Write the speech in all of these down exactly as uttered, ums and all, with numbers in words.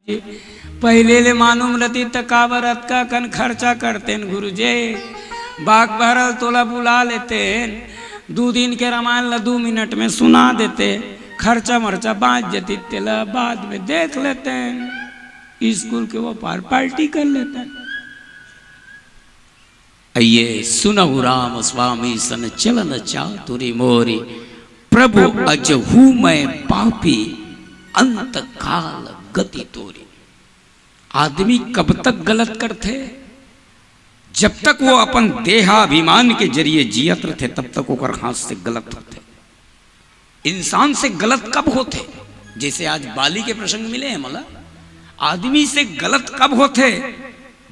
पहिले ले मालूम रहती त काबर अतका कन खर्चा करतेन गुरुजी। बाग बहरल तोला बुला लेतेन, दू दिन के रामायण ला दू मिनट में सुना देते, खर्चा मर्चा बाँच जती, तेला बाद में देख लेतेन, स्कूल के वो पार पार्टी कर लेतेन। आइए सुनहु राम स्वामी सन चलन चातुरी मोरी, प्रभु अजहू मैं पापी अंत काल गति तोरी। आदमी कब तक गलत करथे? जब तक वो अपन देहाभिमान के जरिए जियत रथे, तब तक ओकर हाथ से गलत होथे। इंसान से गलत कब होथे? जैसे आज बाली के प्रसंग मिले हे मोला, आदमी से गलत कब होथे?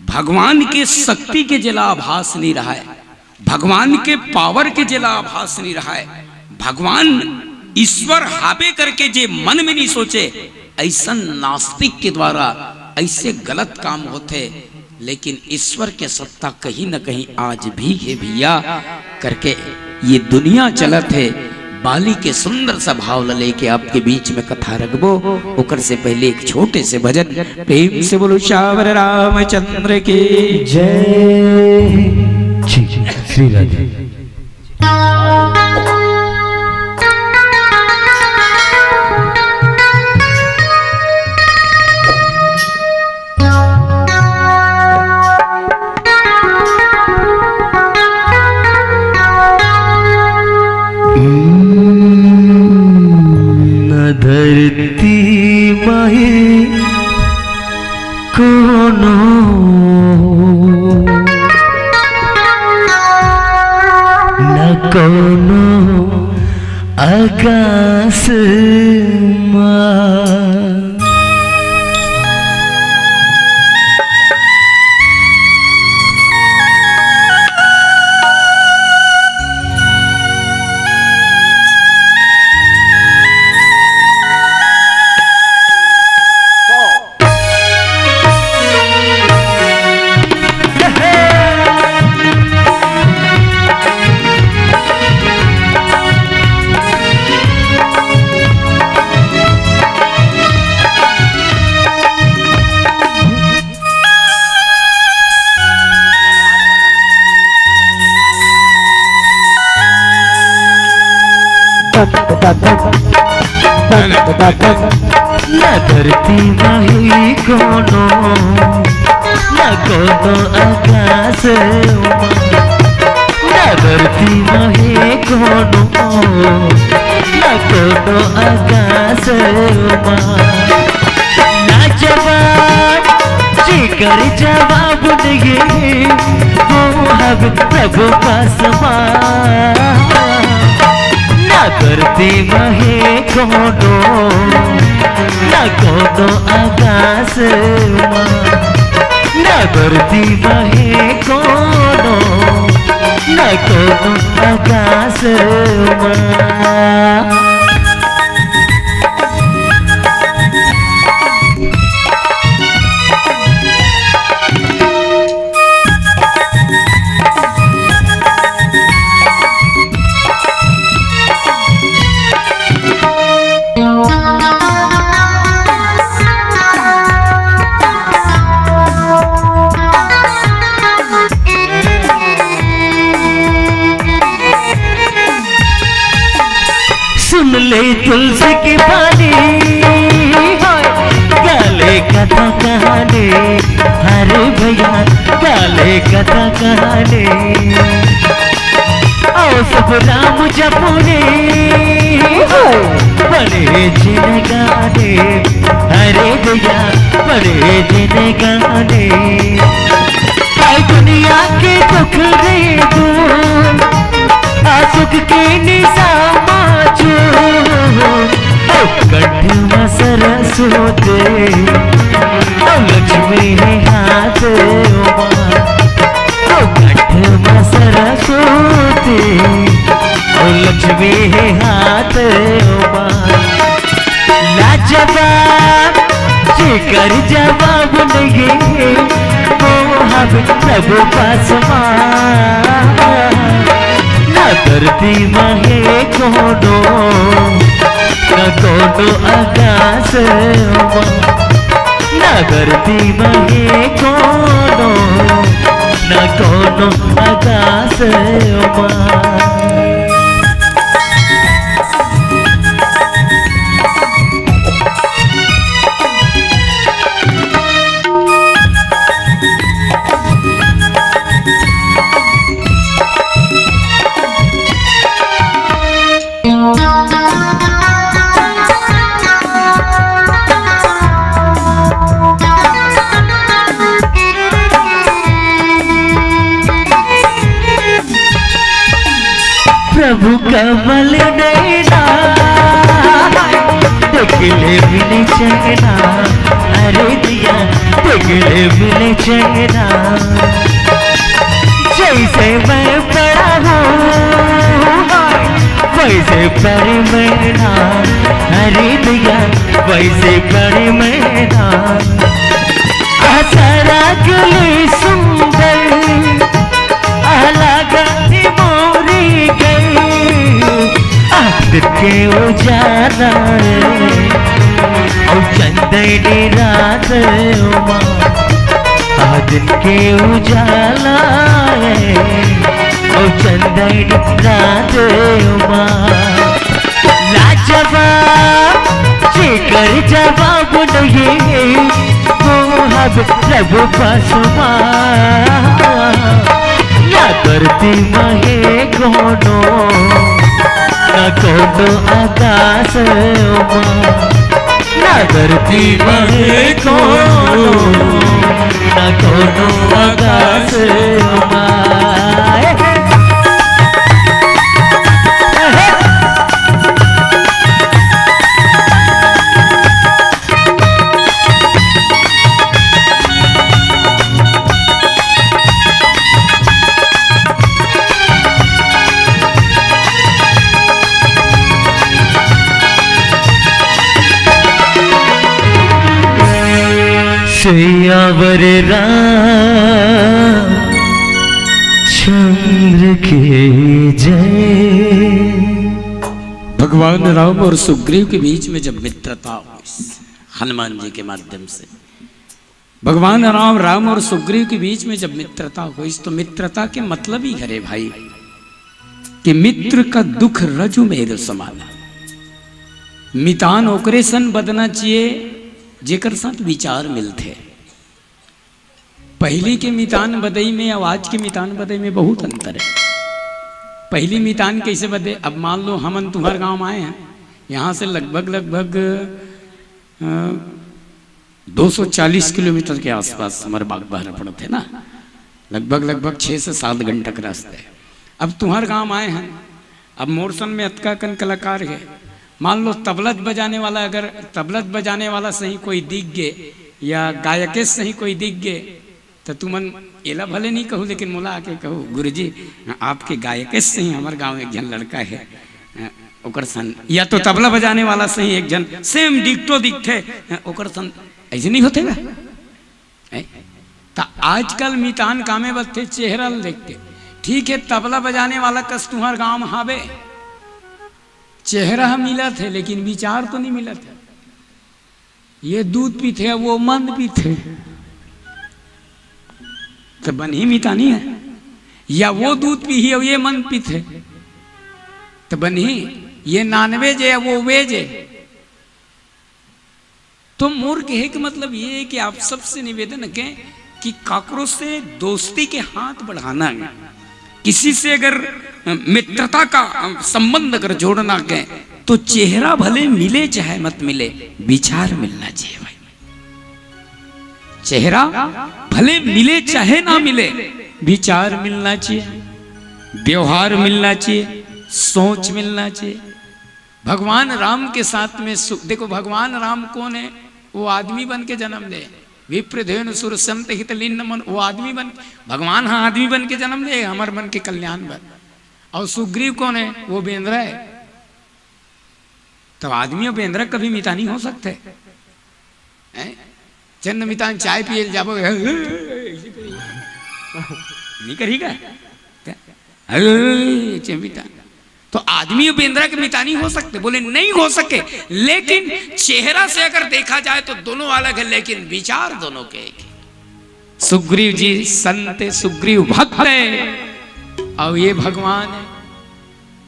भगवान के शक्ति के जेला आभास नहीं रहा है, भगवान के पावर के जेला आभास नहीं रहा है, भगवान ईश्वर हाबे करके जे मन में नहीं सोचे, ऐसन नास्तिक के द्वारा ऐसे गलत काम होथे। लेकिन ईश्वर के सत्ता कहीं न कहीं आज भी हे भैया, करके ये दुनिया चलत हे। बाली के सुंदर सा भाव ल लेके आपके बीच में कथा रखबो, ओकर से पहले एक छोटे से भजन। प्रेम से बोलो सावर रामचंद्र की जय। जी, जी, श्री राधे। न धरती माहे कोनो, न कोनो आकाश मा। न धरती माहे कोनो, न कोनो आकाश मा। न धरती माहे कोनो, न कोनो आकाश मा। ना जवाब, जेकर जवाब नइये, वो हवे प्रभु पास मा। ना धरती माहे कोनो, ना कोनो आकाश मा। ना धरती माहे कोनो, ना कोनो आकाश मा। सुन ले तुलसी की बानी, हाय, गाले कथा कहानी, अरे भैया, गाले कथा कहानी। आओ सब राम जपो रे, हाय, बड़े जिनगाने, अरे भैया, बड़े जिनगाने। हाय दुनिया के दुख रे दूर, आ सुख के निजामा जो। ओ कंठ में सरस्वती, ओ लक्ष्मी है हाथ मा। ओ कंठ में सरस्वती, ओ लक्ष्मी है हाथ मा। लाजवाब, जेकर जवाब नइये, वो हवे प्रभु पास मा। ना धरती माहे कोनो, ना कोनो आकाश मा। धरती म हे कोनो, न कोनो आकाश म। प्रभु कमल नैना, देखले मिले चैना, अरे दिया, देखले मिले चैना। जैसे मैं पड़ा हूँ, वैसे पड़ी मैं ना, अरे दिया, वैसे पड़ी मैं ना। असरा गली सुंदर, अलग मोरी गई, आ, दिन के उजाला रे, ओ चंदनी रात उमा, आ, दिन के उजाला रे, ओ चंदनी रात उमा। लाजवाब, जेकर जवाब नहीं, वो हब प्रभु पासवा। ना धरती म हे कोनो, ना कोनो आकाश म। ना धरती म हे कोनो, ना कोनो आकाश म। सियावर रामचंद्र की जय। भगवान राम और सुग्रीव के बीच में जब मित्रता हुई हनुमान जी के माध्यम से, भगवान राम, राम और सुग्रीव के बीच में जब मित्रता हुई, तो मित्रता के मतलब ही हरे भाई कि मित्र का दुख रजु मेरु समाना। मितान ओकरे सन बदना चाहिए जेकर साथ विचार मिलथे। पहली के मितान बदई में अउ आज के मितान बदई में बहुत अंतर है। पहली मितान कैसे बदे? अब मान लो हमन तुम्हार गांव आए हैं, यहाँ से लगभग, लगभग, अ, दो सौ चालीस किलोमीटर के आसपास हमर बागबाहरा पड़त हे ना, लगभग, लगभग छः से सात घंटा के रास्ता है। अब तुम्हार गांव आए हैं, अब मोर सन में अतका कन कलाकार हे, मान लो तबलत बजाने वाला, अगर तबलत बजाने वाला सही कोई दिख गे या गायकेस सही कोई दिख गे, त तुमन एला भले नहीं कहू, लेकिन मोला आके कहू, "गुरुजी, आपके गायकेस सही हमर गांव एक झन लड़का हे, ओकर सन, या तो तबला बजाने वाला सही एक झन same डिक्टो दिखथे, ओकर सन।" ऐसे नहीं होथे ना? हैं? त आजकल मितान कामे बदथे, चेहरा ल देखथे। ठीक है, तबला बजाने वाला कस तुंहर गांव म हावे, चेहरा ह मिलत हे, लेकिन विचार तो नहीं मिलत हे। ये दूध पीथे, वो मंद पीथे, त बनही मितानी है? या वो दूध पीही अउ ये मंद पीथे, त बनही? ये नॉनवेज है, वो वेज है? तो मोर कहे के मतलब ये है कि आप सबसे निवेदन है कि काकरो से दोस्ती के हाथ बढ़ाना है, किसी से अगर, अ, मित्रता का, अ, संबंध अगर जोड़ना है, तो चेहरा भले मिले चाहे मत मिले, विचार मिलना चाहिए भाई। चेहरा भले मिले चाहे ना मिले, विचार मिलना चाहिए, व्यवहार मिलना चाहिए, सोच मिलना चाहिए। भगवान राम के साथ में सु-, देखो, भगवान राम कौन है? वो आदमी बन के जन्म ले, विप्रधेनु सुरसंत हित लीन मन, वो आदमी बन, भगवान हाँ आदमी बन के जन्म ले, हमर मन के कल्याण बर। और सुग्रीव कौन है? वो बेंदरा है। तब आदमी और बेंदरा कभी मितानी हो सकते हैं? चंद मितान चाय पिए ल जाबो, नहीं करी का? क्या? अरे, चे मितान। तो आदमी अउ बेंदरा के मितानी हो सकथे? बोले, नहीं हो सके, लेकिन चेहरा से अगर देखा जाए तो दोनों अलग है, लेकिन विचार दोनों के एक है। सुग्रीव जी संत है, सुग्रीव भक्त है, अउ ये भगवान है।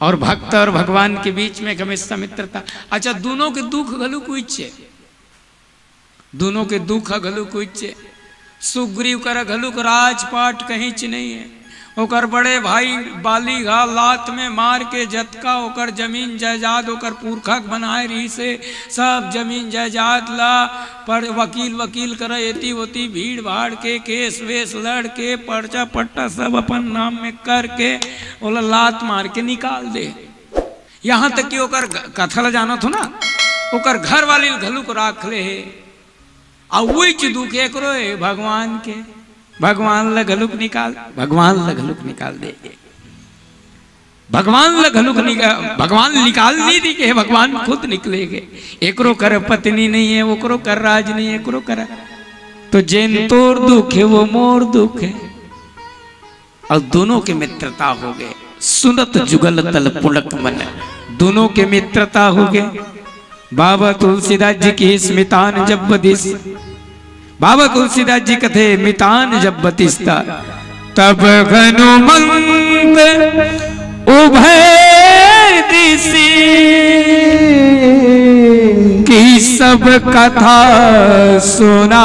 अउ भक्त अउ भगवान के बीच में हमेशा मित्रता। अच्छा, दोनों के दुख घलो कोई चे दूनों के दुख ह घलुक उच्च हे। सुग्रीव करा घलुक राजपाट कहींच नइ हे। ओकर बड़े भाई बाली ह लात में मार के जतका ओकर जमीन जायदाद ओकर पुरखा के बनाए रिहिस हे, सब जमीन जायदाद ला पर वकील वकील करा एती ओती भीड़ भाड़ के केस वेस लड़ के पर्चा पट्टा सब अपन नाम में करके ओला लात मार के निकाल दे। यहाँ तक कि ओकर घ-, कथा ल जानत हो ना, ओकर घर वाली ल घलुक राख ले हे। अउ उहिच दुख एकरो हे भगवान के, भगवान ल घलुक निकाल, भगवान ल घलुक निकाल दे। भगवान ल घलुक निकाल, भगवान निकाल नहीं दी के, भगवान खुद निकले गे। एकरो कर पत्नी नहीं हे, ओकरो कर राज नहीं हे, एकरो कर। तो जेन तोर दुख हे, वो मोर दुख हे। अउ दूनों के मित्रता होगे। सुनत जुगल तल पुलक मन, दूनों के मित्रता होगे। बाबा तुलसीदास जी कहिस मितान जब बतिस, बाबा तुलसीदास जी कथे मितान जब बतिस त, तब हनुमंत उभय दिसि की सब कथा सुनाई।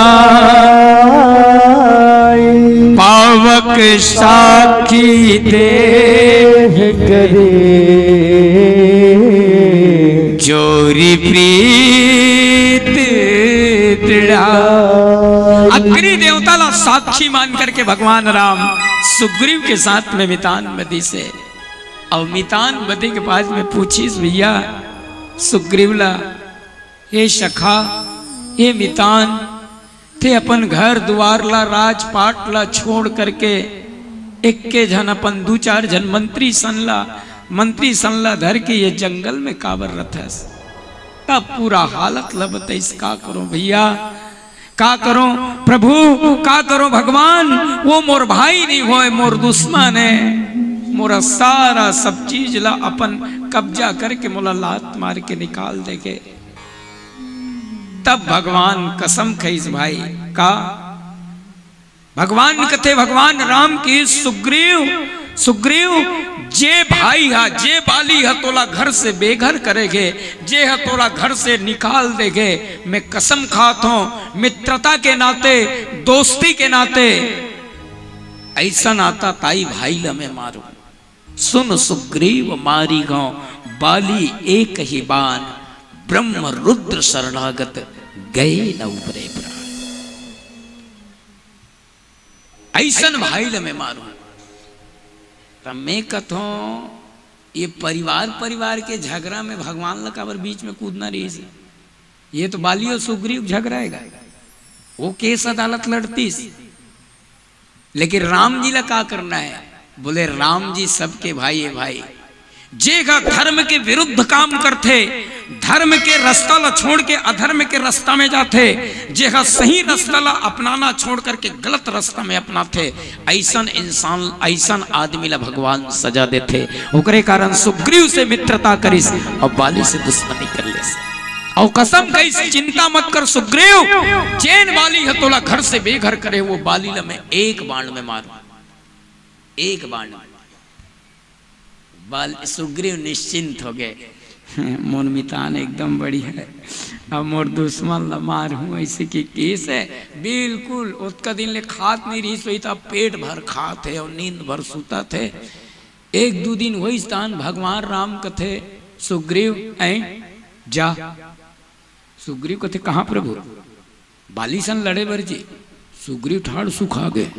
पावक साखी देह करे जोरी प्रीत दृढ़ा। अग्नि देवता ला साक्षी मान करके भगवान राम सुग्रीव के साथ में मितान बतिस हे। अउ मितान बते के बाद में पूछिस, भैया सुग्रीव ला, हे सखा, हे मितान, ते अपन घर दुवार ला, राजपाट ला छोड़ करके एक्के झन अपन दू चार झन मंत्री सन ला, मंत्री सन ला धर के ये जंगल में काबर रथस? तब पूरा हालत ला बतइस, का करो भैया, का करो प्रभु, का करो भगवान, वो मोर भाई नहीं होय, मोर दुश्मन हे। मोरा सारा सब चीज ला अपन कब्जा करके मोला लात मार के निकाल देगे। तब भगवान कसम खइस भाई, का भगवान कथे, भगवान राम की, सुग्रीव, सुग्रीव, जे भाई हा, जे बाली हा तोला घर से बेघर करेगे, जे हा तोला घर से निकाल देगे, मैं कसम खात हूं, मित्रता के नाते, दोस्ती के नाते, अइसन आता ताई भाई ला मैं मारूं। सुन सुग्रीव मारी गौ बाली एक ही बान, ब्रह्म रुद्र शरणागत गए न उबरे प्राण। अइसन भाई ल मैं मारूं। त मैं कथों, ये परिवार, परिवार के झगड़ा में भगवान ल काबर बीच में कूदना रहिस? ये तो बाली अउ सुग्रीव झगड़ा हे गा, वो केस अदालत लड़तीस। लेकिन राम जी ला का करना हे? बोले, राम जी सबके भाई हे भाई। जे ह धर्म के विरुद्ध काम करथे, धर्म के रस्ता ला छोड़ के अधर्म के रस्ता में जाथे, जे ह सही रस्ता ला अपनाना छोड़ करके गलत रस्ता में अपनाथे, अइसन इंसान, अइसन आदमी ला भगवान सजा देथे। ओकरे कारण सुग्रीव से मित्रता करिस अउ बाली से दुश्मनी कर लेस। अउ कसम कहिस, चिंता मत कर सुग्रीव, जेन बाली ह तोला घर से बेघर करे, वो बाली ला मैं एक बाण में मारूं, एक बाण में। बाल, सुग्रीव निश्चिंत होगे। मोर मितान एकदम बढ़िया हे, अब मोर दुश्मन ला मारहूं, अइसे के केस हे। बिल्कुल ओतका दिन ले खात नहीं रहिस होही, त अब पेट भर खात हे अउ नींद भर सुतत हे। एक दू दिन होइस तान भगवान राम कथे, सुग्रीव, ऐं जा। सुग्रीव कथे, कहां प्रभु? बाली सन लड़े बर जी। सुग्रीव ठाड़ सुखा गे।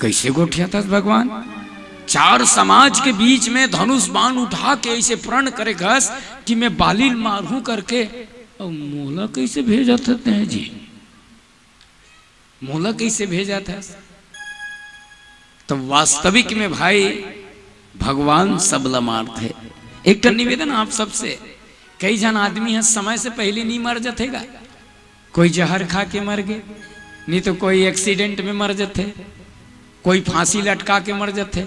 कइसे गोठियाथस भगवान? चार समाज के बीच में धनुष बाण उठा के अइसे प्रण करे हस कि मैं बाली ल मारहूं करके, अउ मोला कइसे भेजत हस तें जी? मोला कइसे भेजत हस? त वास्तविक में भाई, भगवान सब ला मारथे। एक ठन निवेदन आप सबसे, कई झन आदमी ह समय से पहले नहीं मर जथे गा, कोई जहर खा के मर गे, नहीं तो कोई एक्सीडेंट में मर जथे, कोई फांसी लटका के मर जथे।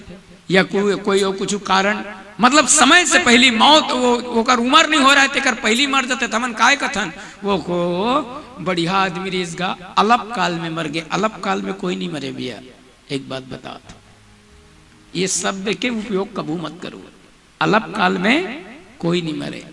या को, कोई और कुछ कारण, मतलब समय से पहली मौत, वो ओकर उम्र नहीं हो रहा है, तेकर पहली मर जाते, त हमन काय कथन? वो को बढ़िया आदमी रहिस गा, अल्प काल में मर गए। अल्प काल में कोई नहीं मरे भैया। एक बात बतात, ये शब्द के उपयोग कभू मत करो। अल्प काल में कोई नहीं मरे।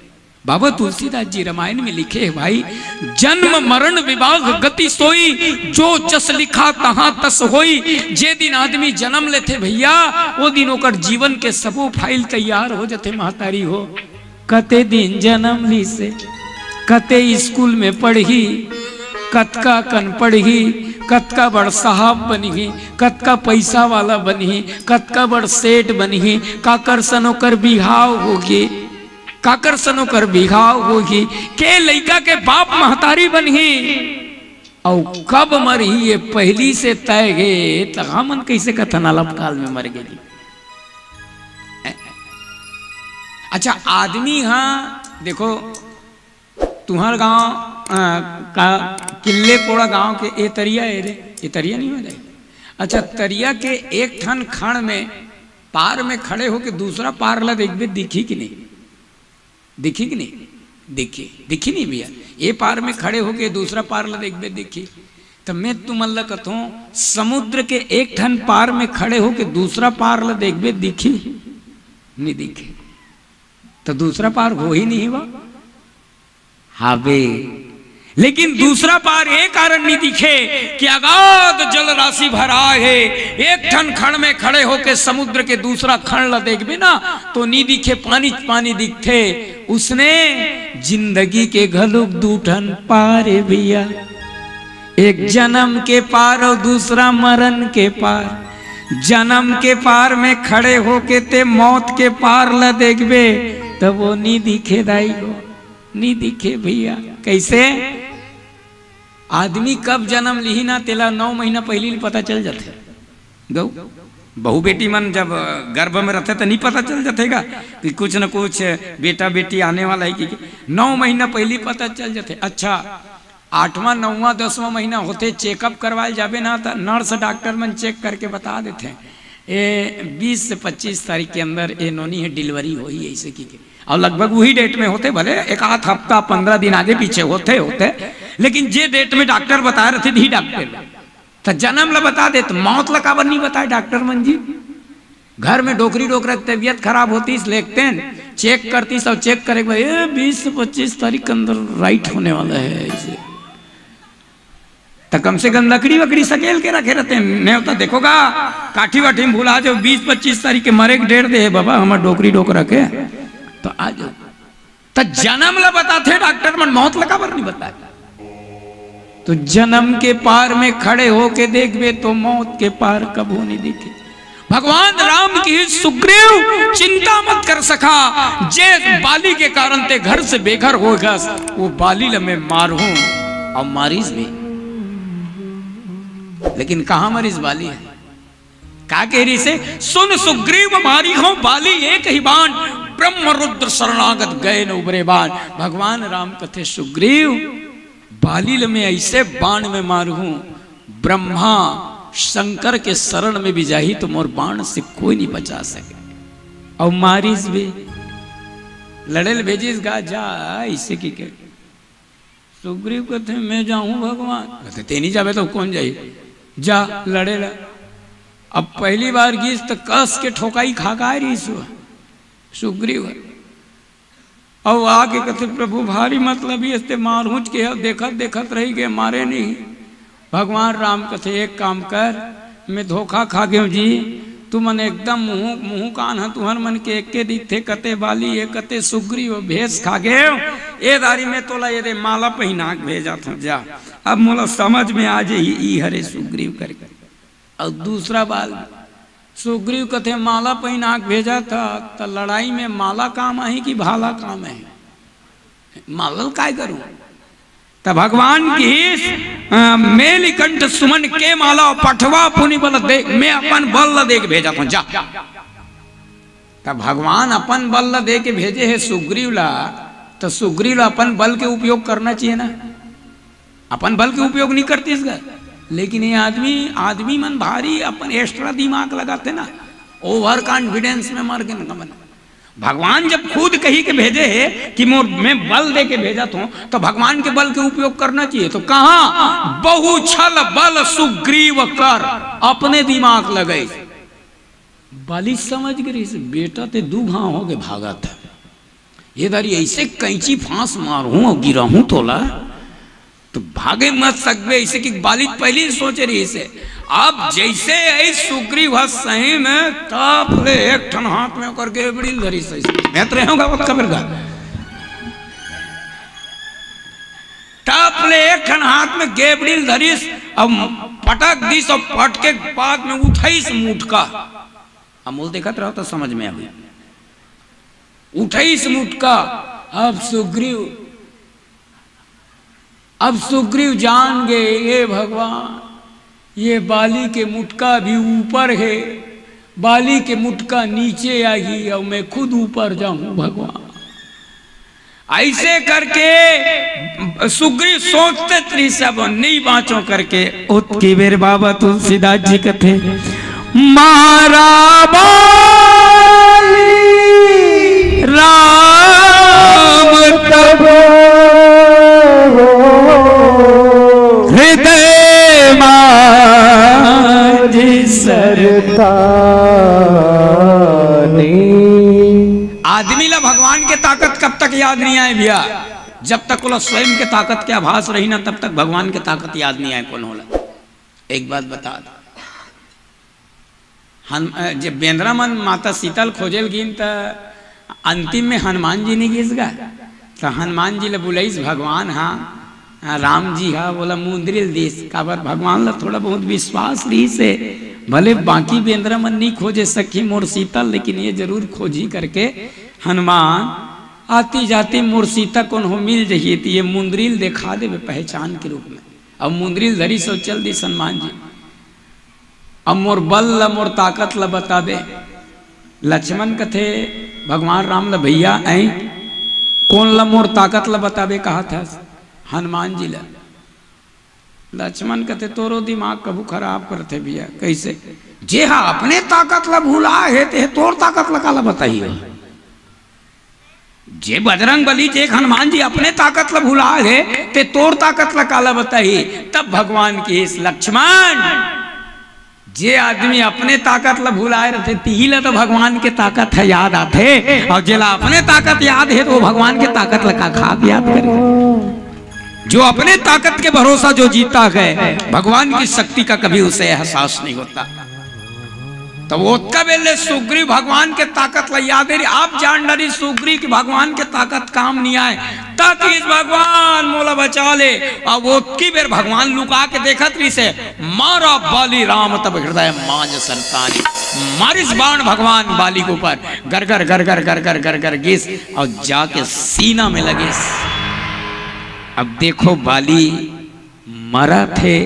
बाबा तुलसीदास जी रामायण में लिखे हे भाई, "जन्म मरण विभाग गति सोई, जो जस लिखा तहां तस होई।" जे दिन आदमी जन्म लेथे भैया, वो दिन ओकर जीवन के सबो फाइल तैयार हो जथे महतारी हो। कते दिन जन्म लिसे, कते स्कूल में पढ़ही, कतका कन पढ़ही, कतका बड़ साहब बनही, कतका पैसा वाला बनही, कतका बड़ सेठ बनही, काकर सन ओकर बिहाव होगे, काकर सन ओकर बिहाव होही, के लइका के बाप महतारी बनही, अउ कब मरही, ये पहली से तय हे, त हमन कैसे कथन अल्प काल में मर गे जी? अच्छा, आदमी हा, देखो, तुहर गांव, अ, का किल्ले कोड़ा गांव के ए तरिया ए रे, ए तरिया नहीं हो जाए? अच्छा, तरिया के एक ठन खंड में पार में खड़े होके दूसरा पार ला देखबे, दिखी कि नहीं? दिखी कि नहीं? दिखी, दिखी नहीं भैया। ये पार में खड़े होके दूसरा पार ला देखबे, दिखी। त मैं तुमन ला कथों, समुद्र के एक ठन पार में खड़े होके दूसरा पार ला देखबे, दिखी? नहीं दिखे। त दूसरा पार हो ही नहीं हुआ। हावे, लेकिन दूसरा पार ए कारण नहीं दिखे कि अगाध जल राशि भरा हे। एक ठन खंड में खड़े होके समुद्र के दूसरा खंड ला देखबे ना, तो नहीं दिखे, पानी पानी दिखथे। उसने जिंदगी के घलुक दू ठन पार हे भैया, एक जन्म के पार अउ दूसरा मरण के पार। जन्म के पार में खड़े होके ते मौत के पार ला देखबे, तब वो नहीं दिखे दाई गो। नहीं दिखे भैया। कैसे? आदमी कब जन्म लिही ना, तेला नौ महीना पहली ले पता चल जाथे। गौ, बहू बेटी मन जब गर्भ में रहथे, त नहीं पता चल जाथे गा कि कुछ न कुछ बेटा बेटी आने वाला है कि, कि नौ महीना पहली पता चल जाथे। अच्छा, आठवां, नौवां, दसवां महीना होथे, चेकअप करवाए जाबे ना, त नर्स डॉक्टर मन चेक करके बता देथे, ए, बीस से पच्चीस तारीख के अंदर ए नोनी हे, डिलीवरी होही, ऐसे कि के। और लगभग वही डेट में होथे, भले एक आध हफ्ता, पंद्रह दिन आगे पीछे होथे, होथे, लेकिन जे डेट में डॉक्टर बताए रहथे, वही डॉक्टर। त जन्म ला बता देत, मौत ला काबर नहीं बताए डॉक्टर मन जी? घर में डोकरी डोकरा के तबीयत खराब होतिस, लेगतेन, चेक करतिस, और चेक करे के बाद, "ए, बीस से पच्चीस तारीख के अंदर राइट होने वाला है," ऐसे। त कम से कम लकड़ी वकड़ी सकेल के रखे रहते हैं, नहीं होता देखोगा, काठी वाठी में भुला जाओ, बीस पच्चीस तारीख के मरे के डेट दे हे बाबा, हमार डोकरी डोकरा के, तो आ जाओ। त जन्म ला बताथे डॉक्टर मन, मौत ला काबर नहीं बताए? तो जन्म के पार में खड़े होके देखबे तो मौत के पार कभू नहीं दिखे। भगवान राम की सुग्रीव चिंता मत कर सखा, जे बाली के कारण ते घर से बेघर हो गस, वो बाली ल मैं मारहूं। और मारिस भी, लेकिन कहां मरिस बाली? का कह रही से, "सुन सुग्रीव मारिहौं बाली एक ही बाण, ब्रह्म रुद्र शरणागत गए न उबरे बाण।" भगवान राम कथे, सुग्रीव, बाली ल मैं ऐसे बाण में मारहूं, ब्रह्मा शंकर के शरण में भी जाही तो मोर बाण से कोई नहीं बचा सके। और मारिस भी, लड़े ल भेजिस गा, जा, ऐसे कि के। सुग्रीव कथे, "मैं जाहूं भगवान।" कथे, "ते नहीं जाबे तो कौन जाही? जा, लड़े ला।" अब पहली बार गिस त कस के ठोकाई खा काय रहिस हो सुग्रीव। अउ आके कथे, "प्रभु भारी मतलबी अस, ते मारहूंच के अब देखत देखत रहि गे, मारे नहीं।" भगवान राम कथे, "एक काम कर, मैं धोखा खा गेव जी, तुमन एकदम मुंह, मुंह कान ह तुहर मन के एके दिखथे, कते बाली हे, कते सुग्रीव, भेष खा गेव। ए दारी में तोला ये दे माला पहिना के भेजत हूं, जा, अब मोला समझ में आ जाही, ई हरे सुग्रीव करके।" अउ दूसरा बाल सुग्रीव कथे, "माला पहिना के भेजत ह, त लड़ाई में माला काम आही कि भाला काम आही? माला ल काय करूं?" त भगवान किहिस, अ, "मेलि कंठ सुमन के माला, पठवा पुनि बल दे, मैं अपन बल ल दे के भेजत हूं, जा।" त भगवान अपन बल ल दे के भेजे हे सुग्रीव ला, त सुग्रीव ला अपन बल के उपयोग करना चाहिए ना, अपन बल के उपयोग नहीं करतिस गा। लेकिन ये आदमी, आदमी मन भारी अपन एक्स्ट्रा दिमाग लगाथे ना, ओवर कॉन्फिडेंस में मर गे न कमन। भगवान जब खुद कहि के भेजे हे कि मोर, मैं बल दे के भेजत हूं, तो भगवान के बल के उपयोग करना चाहिए। तो कहा, "बहु छल बल सुग्रीव कर, अपने दिमाग लगइस।" बाली समझ गे रहिस, "बेटा ते दू घांव होगे भागत हे, ये दारी ऐसे कैंची फांस मारहूं अउ गिराहूं तोला।" तो भागे मत सकबे, अइसे कि बाली पहिली सोचे रहिस हे। अब जइसे अइस सुग्रीव ह सही में, तब ले एक ठन हाथ में ओकर गेबड़ी ल धरिस हे। मैं तो रहूंगा वो कबर का। तब ले एक ठन हाथ में गेबड़ी ल धरिस, अब पटक दिस, अउ पटके के बाद में उठइस मुटका। अब मोला देखत रहो तो समझ में आही। उठइस मुटका। अब सुग्रीव अब सुग्रीव जान गे, "ए भगवान, ये बाली के मुटका भी ऊपर हे, बाली के मुटका नीचे आही अउ मैं खुद ऊपर जाहूं भगवान।" अइसे करके सुग्रीव सोचत रहिस, "अब नइ बांचों," करके। ओतकी बेर बाबा तुलसीदास जी कथे, मारा बाली राम तब हृदय माझ सरतानी। आदमी ला भगवान के ताकत कब तक याद नइ आय भैया? जब तक ओला स्वयं के ताकत के आभास रही ना, तब तक भगवान के ताकत याद नइ आय कोनो ला। एक बात बता दे, हन-, अ, जब बेंदरा मन माता सीता ल खोजे ल गिन, त अंतिम में हनुमान जी नइ गिस गा? त हनुमान जी ल बुलाइस भगवान, हाँ, हाँ, राम जी हा, ओला मुंदरी ल दिस। काबर? भगवान ल थोड़ा बहुत विश्वास रहिस हे। भले बाकी बेंदरा मन नइ खोजे सकही मोर सीता ल, लेकिन ये जरूर खोजही करके हनुमान, आती जाती मोर सीता कोनो मिल जही, त ये मुंदरी ल देखा देबे पहचान के रूप में। अब मुंदरी ल धरिस अउ चल दिस हनुमान जी। अब मोर बल ल, मोर ताकत ल बताबे। लक्ष्मण कथे भगवान राम ल, "भैया, ऐं कोन ल मोर ताकत ल बताबे कहत हस?" हनुमान जी ल। लक्ष्मण कथे, "तोरो दिमाग कभू खराब करथे भैया।" "कइसे?" "जे हा अपने ताकत ल भुला हे, ते तोर ताकत ल काला बताही?" जे बजरंग बली, जे हनुमान जी अपने ताकत ल भुला हे, ते तोर ताकत ल काला बताही? तब भगवान किहिस, लक्ष्मण, जे आदमी अपने ताकत ल भुलाए रथे, तिही ल तो भगवान के ताकत ह याद आथे, अउ जेला अपने ताकत याद हे, तो वो भगवान के ताकत ल का खाब याद करे? जो अपने ताकत के भरोसा जो जीता है, भगवान की शक्ति का कभी उसे एहसास नहीं होता। तब ओतका बेर ले सुग्रीव भगवान के ताकत ल याद हे। अब जान डरिस सुग्रीव कि भगवान के ताकत काम नइ आय। तब किहिस, "भगवान मोला बचा ले।" अब ओतकी बेर भगवान लुका के देखत रहिस हे, "मारा बाली राम तब हृदय माझ सरतानी।" मारिस बाण भगवान बाली के ऊपर, गरगर, गरगर, गरगर, गरगर गिस, अउ जाके सीना में लगिस। अब देखो बाली मरत हे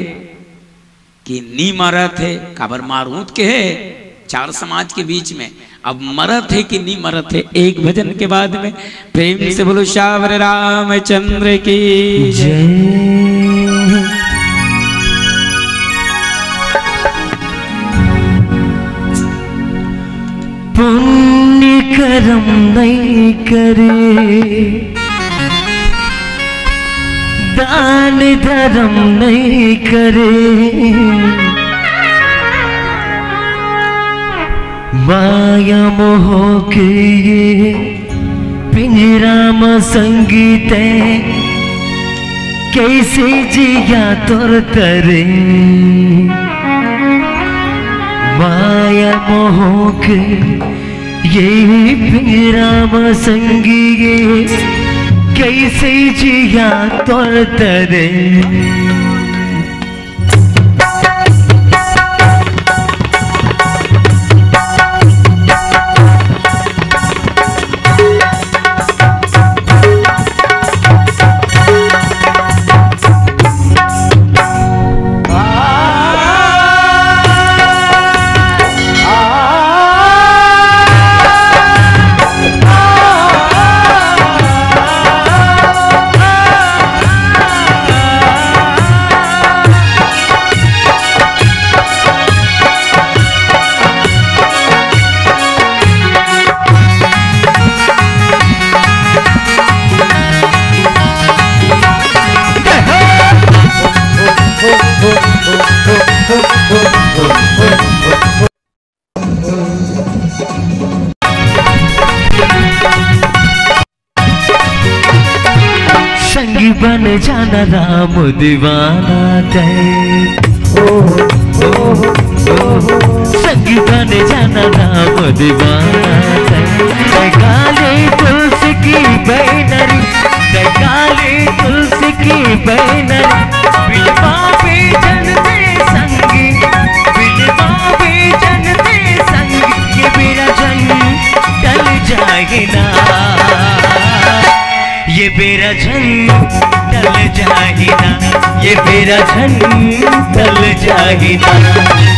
कि नी मरत हे, काबर मारहूं त के हे चार समाज के बीच में। अब मरत हे कि नी मरत हे, एक भजन के बाद में। प्रेम से बोलो सावर रामचंद्र की जय। पुण्य करम नहीं करे, दान धरम नहीं करे, माया मोह के ये पिंजरा म संगी तैं, कइसे जिया तोर तरे, माया मोह के ये पिंजरा म संगी ये, कइसे जिया तोर तरे। बन जाना राम दीवाना तै। ओ, ओ, ओ, संगी बन जाना राम दीवाना तै। तै काली तुलसी की बैनरी, तै काली तुलसी की बैनरी। बिलवा भी जन दे संगी, बिलवा भी जन दे संगी। ये बेरा झन टल जाए ना, ये बेरा झन टल जाए ना, ये बेरा झन टल जाए ना।